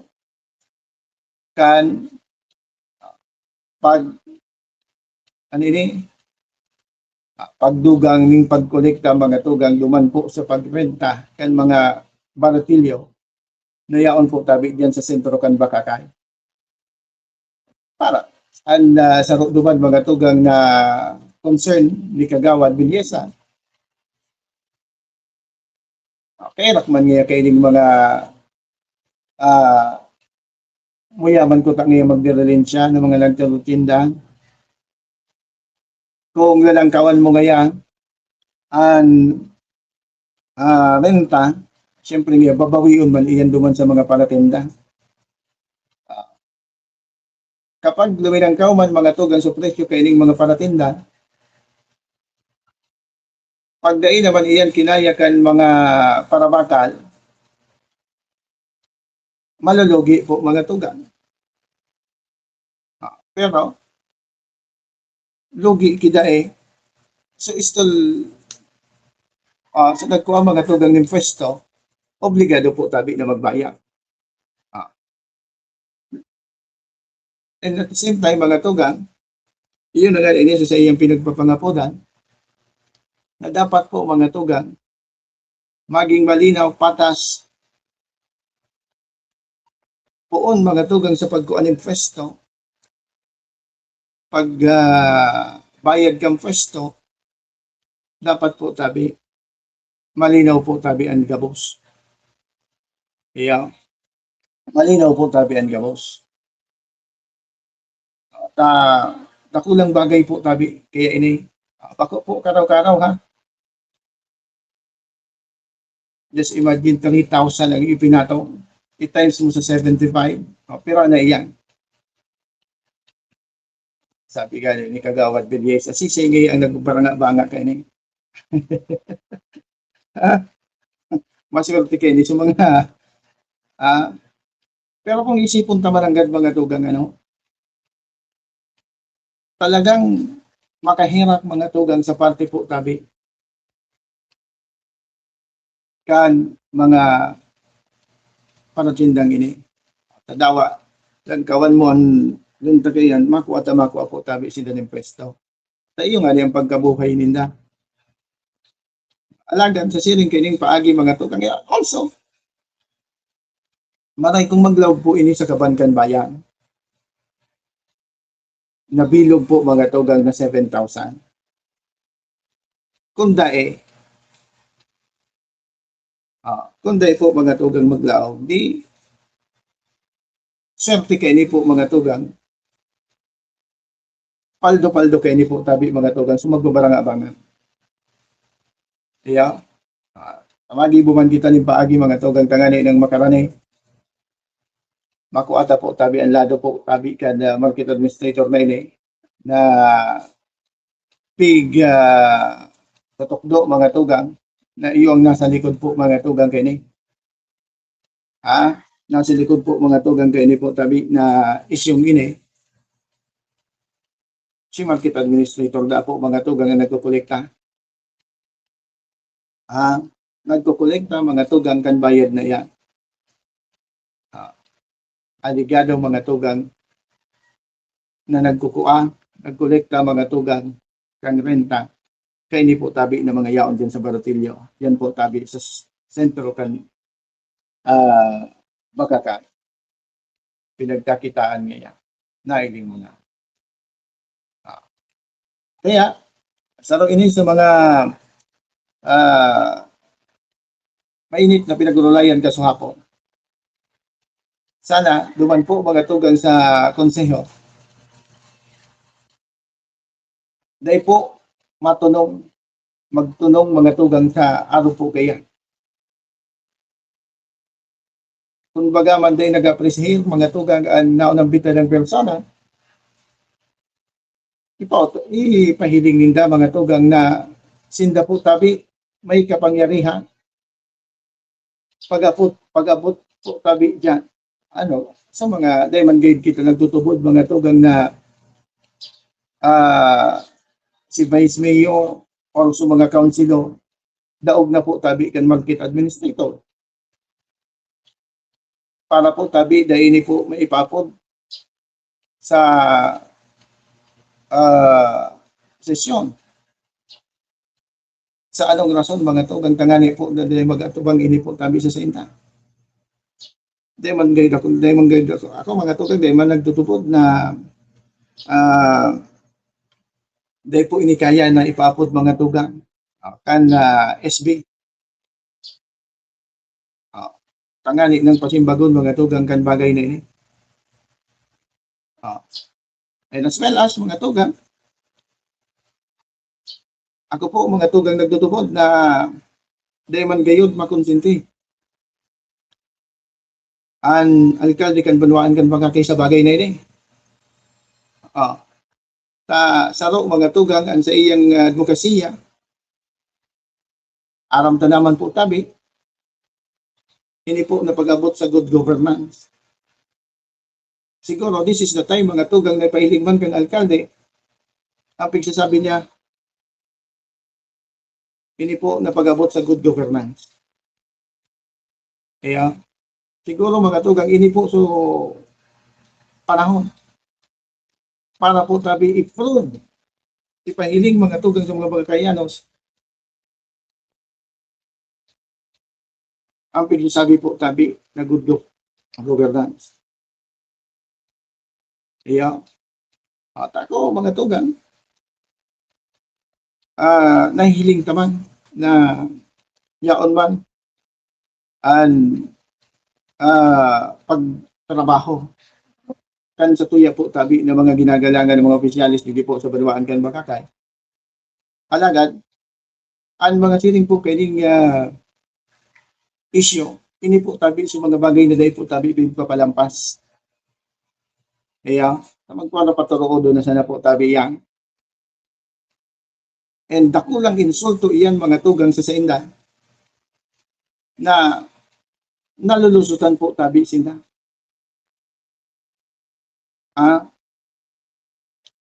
kan, ah, pag, ano ini? Ah, pagdugang ning pagkolekta, mga tugang, duman po sa pagrenta kan mga baratilyo na yaon po tabi diyan sa sentro kan Bacacay. Para an, ah, saro duman, mga tugang, na concern ni Kagawad Belleza. Okay, rakman niya kaining mga, ah, muyaman ko ta ngayon magdiralensya ng mga nagtitinda. Kung lalangkawan mo ngayon an, ah, renta, siyempre nga, babawion man iyan duman sa mga paratinda. Ah, kapag luminangkaw man, mga tugang, sa presyo kaining mga paratinda, pag dai naman iyan kinaya kan mga parabakal, malulugi po, mga tugang. Ah, pero, lugi ki dai. So, still, ah, sa nagkuha, mga tugang, ning pwesto, obligado po tabi na magbayad. Ah. And at the same time, mga tugang, iyon na nga ini sa iyang pinagpapangapodan, na dapat po, mga tugang, maging malinaw, patas, poon, mga tugang, sa pagkuha nin pwesto, pag, ah, bayad kang pwesto, dapat po tabi, malinaw po tabi an gabos. Iya, malinaw po tabi an gabos. At, ah, dakulang bagay po tabi kaya ini. Ah, bako po karaw-karaw, ha? Just imagine, three thousand ang ipinataw. I-times mo sa seventy-five. O, pira na iyan? Sabi gani ni Kagawad Belyes, "Asisay ngay ang nagbaranga-banga kaini." Ha? Maswerte kaini sa mga, ah, pero kung isipon ta man nanggad, mga tugang, ano, talagang makaherak, mga tugang, sa parte po tabi kan mga paratindang ini. Tadawa, lagkawan mo an, an tagayan, makua ta makua po tabi sinda nin pwesto. Sa iyo nga ni ang pagkabuhay ninda. Alagad sa siring kining paagi, mga tugang, also, maray kung maglaog po ini sa kaban kan bayan. Nabilog po, mga tugang, na seven thousand. Kung dai, ah, kung dai po, mga tugang, maglaog, di, Swerte kaini po, mga tugang. Paldo-paldo kaini po tabi, mga tugang, sa magbabarang-abangan. Iya. Ah, magibo man kita nin paagi, mga tugang, tangani nang makarani. Makua ta po tabi an lado po tabi kan, ah, market administrator na ini na pig, ah, tutukdo, mga tugang, na iyo ang nasa likod po, mga tugang, kaini. Ha? Nasa likod po, mga tugang, kaini po tabi na isyong ini. Si market administrator da po, mga tugang, ang nagkokolekta. Ha? Nagkokolekta, mga tugang, kan bayad na iyan. Ah, aligado, mga tugang, na nagkukua, nagkolekta, mga tugang, kan renta. Kaini po tabi na mga yaon dyan sa Baratillo. Yan po tabi sa s-, sentro kan, ah, Bacacay. Pinagkakitaan niya. Nailing mo na. Ah. Kaya, saro ini sa mga, ah, mainit na pinag-urulayan kasuhapon. Sana, duman po, mga tugang, sa konseho. Dai po matunong, magtunong, mga tugang, sa aro po kaya. Kung baga man dai nag-appreciate, mga tugang, an naunang bitadang persona, ipa-, ipahiling ninda, mga tugang, na sinda po tabi may kapangyarihan. Pag-abot, pag-abot po tabi diyan, ano, sa mga, dai man gayud kita nagtutubod, mga tugang, na, ah, si vice mayor or sa mga councilor, daog na po tabi kan market administrator. Para po tabi, dai ini po maipapod sa, ah, sesyon. Sa anong rason, mga tugang, tangani po na dai mag-atubang ini po tabi sa sainda? Dai man gayud ako, dai man gayud ako. Ako, mga tugang, dai man nagtutubod na, ah, dai po ini kaya na ipaapod, mga tugang, ah, kan, ah, S B. Ah, tangani nang pasimbagon, mga tugang, kan bagay na ini. Ah, and as well as, mga tugang, ako po, mga tugang, nagtutubod na dai man gayud makonsente an alkalde kan banwaan kan Bacacay sa bagay na ini. Ah, ta saro, mga tugang, an saiyang, ah, adbokasiya. Aram ta naman po tabi, ini po na pag-abot sa good governance. Siguro, this is the time, mga tugang, na ipahiling man kan alkalde, ang pigsasabi niya, ini po na pag-abot sa good governance. Kaya, siguro, mga tugang, ini po so panahon para po tabi i-prove, ipahiling, mga tugang, sa mga Bacacayanos, ang pigsasabi po tabi na good gov-, governance. Iya. At ako, mga tugang, ah, nahihiling ta man na yaon man an, ah, pagtrabaho kan satuya po tabi na mga ginagalangan ng mga opisyales digdi po sa banwaan kan Bacacay. Alagad, an mga siring po kaining, ah, isyu, ini po tabi sa mga bagay na dai po tabi pigpapalampas. Kaya, sa magkuha na paturuodon na sana po tabi yan. And dakulang insulto iyan, mga tugang, sa sainda na nalulusutan po tabi sinda. Ah,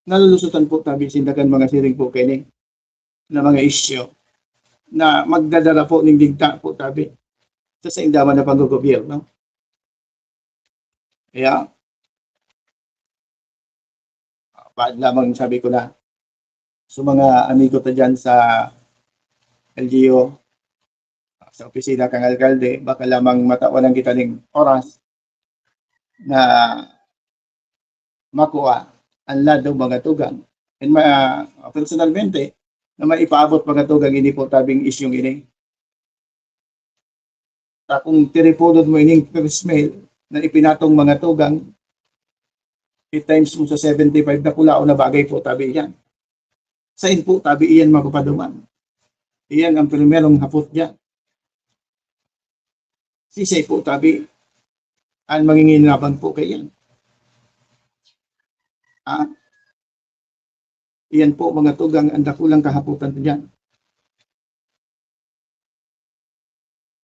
nalulusutan po tabi sinda kan mga siring po kaini na mga isyu na magdadara po ning digta po tabi sa sainda man na panggogobyerno. Kaya, ah, paad lamang sabi ko na sa mga amigo ta diyan sa L G U, sa opisina kan alkalde, baka lamang matawan kita ning oras na makua an lado, mga tugang. And ma-, personalmente, na maipaabot, mga tugang, ini po tabing isyung ini. Ta kung tiripodon mo ining press mail na ipinatong, mga tugang, I-times mo sa seventy-five, dakulaon na bagay po tabi iyan. Sain po tabi iyan mapapaduman? Iyan ang primerong hapot diyan. Sisay po tabi ang mangingilabang po kaiyan? Ah, iyan po, mga tugang, ang dakulang kahapotan diyan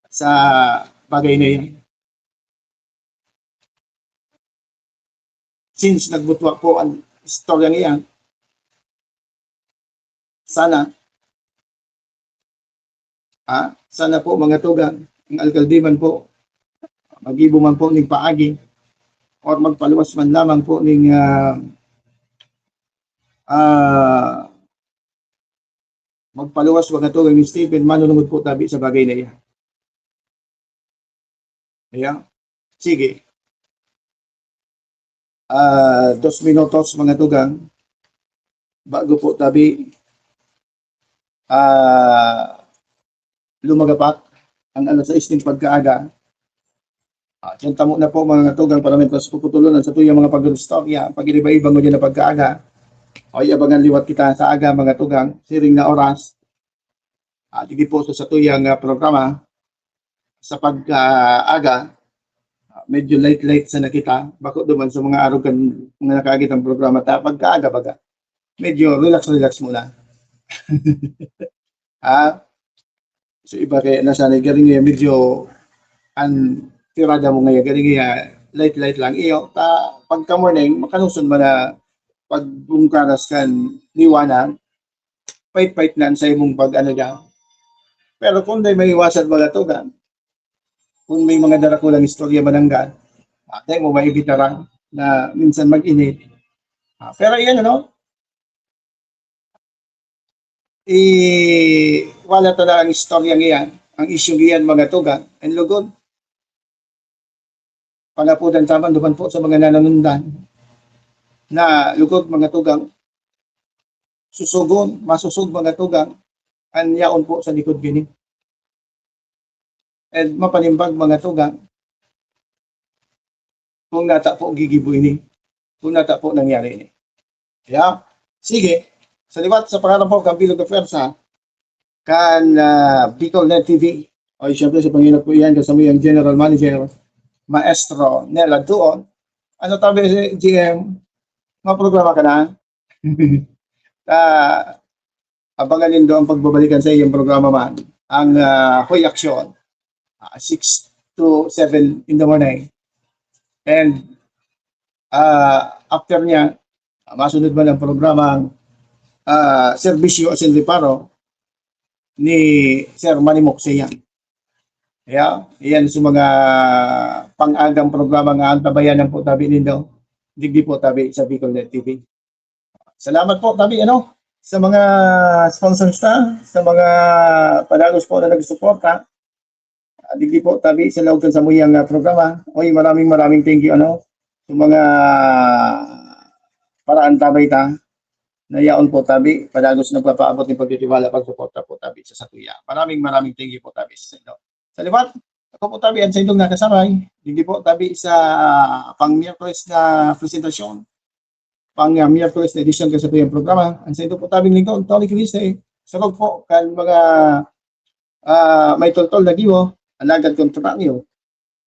sa bagay na iyan. Since nagbutwa po ang istoryang iyan, sana, ah, sana po, mga tugang, ang alkalde man po, magibo man po ning paagi or magpaluwas man lamang po ning, ah, ah, magpaluwas, mga tugang, ni Stephen, manunungod po tabi sa bagay na iyan. Ayan. Sige. Ah, dos minutos, mga tugang, bago po tabi, ah, lumagapak ang alas sais ning pagkaaga. Ah, diyan tamo na po, mga tugang, para may pas puputulon ang satuyang mga pag-istorya, pag-iriba-iba mo diyan na pagkaaga. O, abangan liwat kita sa aga, mga tugang, siring na oras. Ah, digdi po sa satuyang, ah, programa, sa pagkaaga, ah, medyo light-light sana kita. Bako duman sa mga arog kan mga nakaagi tang programa, ta pagkaaga baga, medyo relax-relax muna. Ah, so iba kaya na sana, garing nga medyo ang tirada mo ngayon, garing nga light-light lang. Iyo, ta pagka morning, makanuson man na pagbungkaras kan liwanag, pait-pait na ang saimong pag-ano diyan. Pero kung dai maiwasan, mga tugang, kung may mga darakulang istorya mananggad, ah, dai mo maibitaran na minsan mag-init. Ah, pero iyan, ano, i-, wala ta na ang istoryang iyan, ang isyung iyan, mga tugang, ang lugod. Pangapodan ta man duman po sa mga nananundan na lugod, mga tugang, susugon, masosog, mga tugang, an yaon po sa likod gini. And mapanimbag, mga tugang, kung nata po gigibo ini, kung nata po nangyari ini. Kaya, sige, sa liwat, sa pangalan po kan bilog na pwersa kan, ah, Bicol Net T V, o, siyempre, sa panginot po iyan, kasama yung General Manager, Maestro Nel Adtuon. Ano tabi, G M? Maprograma ka na? Ah, abangan nindo ang pagbabalikan sa iyong programa man, ang, ah, Hoy Aksyon, ah, six to seven in the morning. And, ah, after niya, ah, masunod man ang programang, ah, Serbisyo asin Reparo ni Sir Manny Moxeyan. Kaya, iyan sa mga pang-agang programa nga antabayanan po tabi nindo, digdi po tabi sa Bicol Net T V. Salamat po tabi, ano, sa mga sponsors ta, sa mga padagos po na nagsuporta. Ah, digdi po tabi sa laog kan samuyang, ah, programa. Oy, maraming, maraming thank you, ano, sa mga paraantabay ta na yaon po tabi, padagos nagpapaabot nin pagtitiwala, pagsuporta po tabi sa satuya. Maraming, maraming thank you po tabi sa inyo. Sa liwat, ako po tabi, ang sa inyong nakasabay, digdi po tabi sa pang-Miyerkules na presentasyon, pang, ah, Miyerkules na edisyon kan satuyang programa. Ang sa inyong po tabing lingkod, Tony Cavite, sarog po kan mga, ah, may toltol na gibo, alagad kontraryo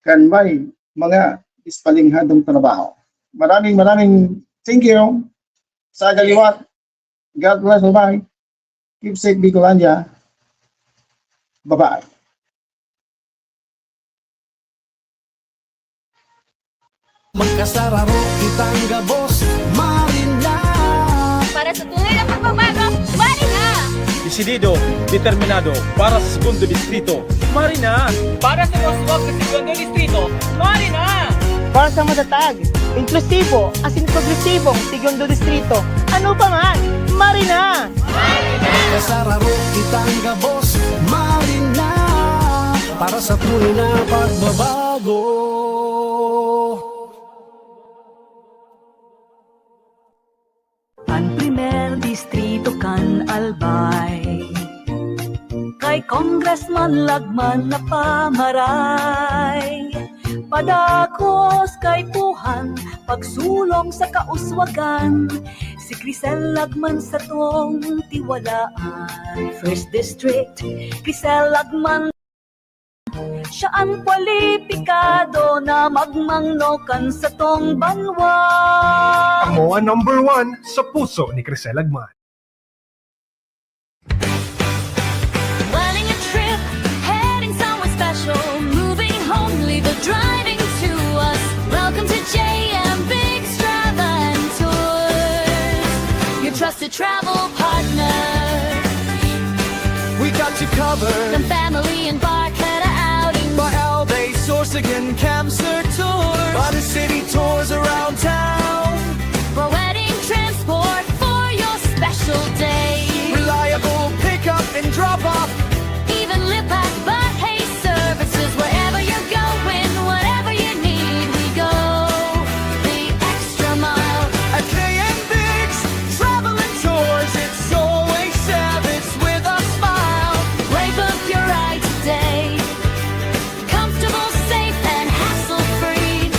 kan may mga dispalinghadong trabaho. Maraming, maraming thank you. Sa kaliwat, God bless, bye-bye. Keep safe, Bicolandia. Bye-bye. Magkasararo kitang gabos, Marina. Para sa tunay na pagbabago, Marina! Desidido, determinado para sa segundo distrito, Marina! Para sa kasuwag sa segundo distrito, Marina! Para sa matatag, inklusibo, asin progresibong segundo distrito, ano pa man, Marina! Magkasararo kitang gabos, Marina. Para sa tunay na pagbabago. An primer distrito kan Albay, kay Congressman Lagman na pamaray. Padagos, kaipuhan, Pagsulong sa kauswagan, si Crisel Lagman satong tiwalaan. First District, Crisel Lagman. Siya an kwalipikado na magmangno kan satong banwa. Amo an number one sa puso ni Crisel Lagman. Planning a trip, heading somewhere special, moving home, leave the driving to us. Welcome to J M Biggs Travel and Tours, your trusted travel partner. We got you covered. Kan family embark at a outing. By Albay, Sorsogon, Camsur Tours. By the city tours around town. For wedding transport for your special day. Reliable pickup and drop off. Even lipat, but hey, services wherever you're going, whatever you need, we go the extra mile. At J M Biggs Travel and Tours, it's always service with a smile. Break up your ride today. Comfortable, safe, and hassle-free.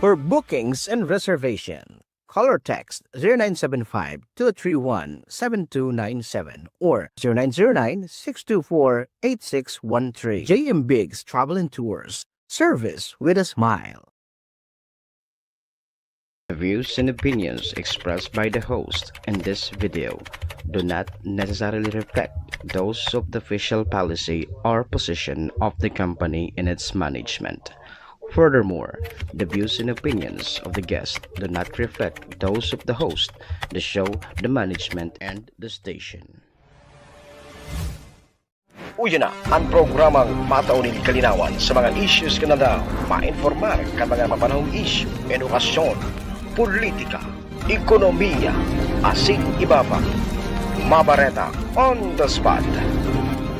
For bookings and reservation, call or text zero nine seven five, two three one, seven two nine seven or zero nine zero nine, six two four, eight six one three. J M Biggs Travel and Tours. Service with a smile. The views and opinions expressed by the host in this video do not necessarily reflect those of the official policy or position of the company and its management. Furthermore, the views and opinions of the guest do not reflect those of the host, the show, the management, and the station. Uya na an programang matao nin kalinawan sa mga issues kan aldaw, mainformar kan mga napapanahong isyu, edukasyon, politika, ekonomiya, asin iba pa. Mabareta on the spot.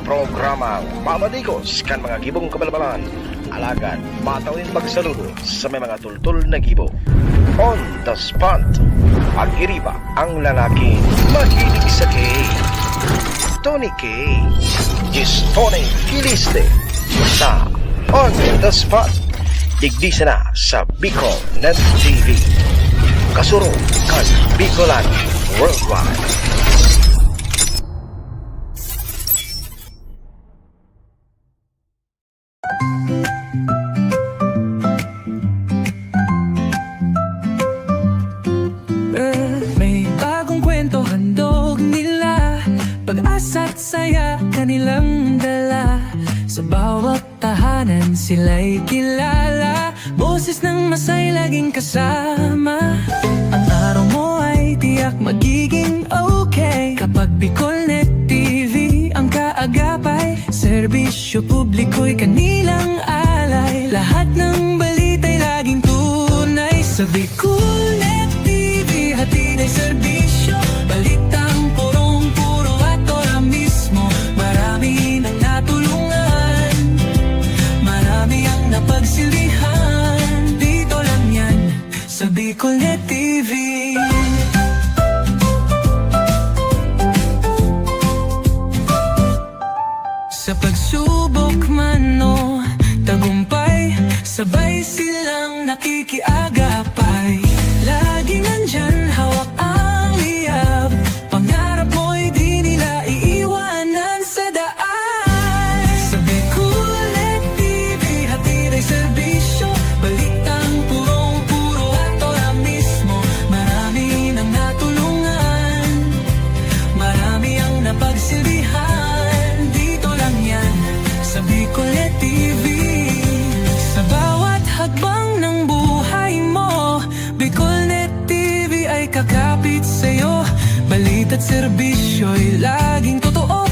Programang mamadigos kan mga gibong kabalbalan, alagad matao nin pagsaludo sa may mga tultol na gibo. On the spot. Pag-iriba ang lalaking mahilig sa K. Tony K. Gistone Kiliste sa On the Spot. Digdi sana sa Bicol Net T V. Kasurog kan Bicolan Worldwide. May bagong kwento handog nila, pag-asa't saya kanilang dala. Sa bawat tahanan sila'y kilala, boses ng masay laging kasama. Ang araw mo ay tiyak magiging okay kapag Bicolnet T V ang kaagapay. Serbisyo publiko'y kanilang alay, lahat ng balita'y laging tunay. Sa Bicolnet T V, hatid ay serbisyo, balitang purong-puro at ora mismo. Marami nang natulungan, marami ang napagsilbihan. Dito lang yan sa Bicolnet T V. Sa pagsubok man o tagumpay, sabay silang nakikiagapay. Laging nandyan, hawak ang liyab, pangarap mo'y di nila iiwanan sa daan. Sa Bicolnet T V, hatid ay serbisyo, balitang purong-puro at ora mismo. Marami nang natulungan, marami ang napagsilbihan. Dito lang yan sa Bicolnet T V. Sa bawat hakbang ng buhay mo, Bicolnet T V ay kakapit sa'yo. Balita't serbisyo'y laging totoo.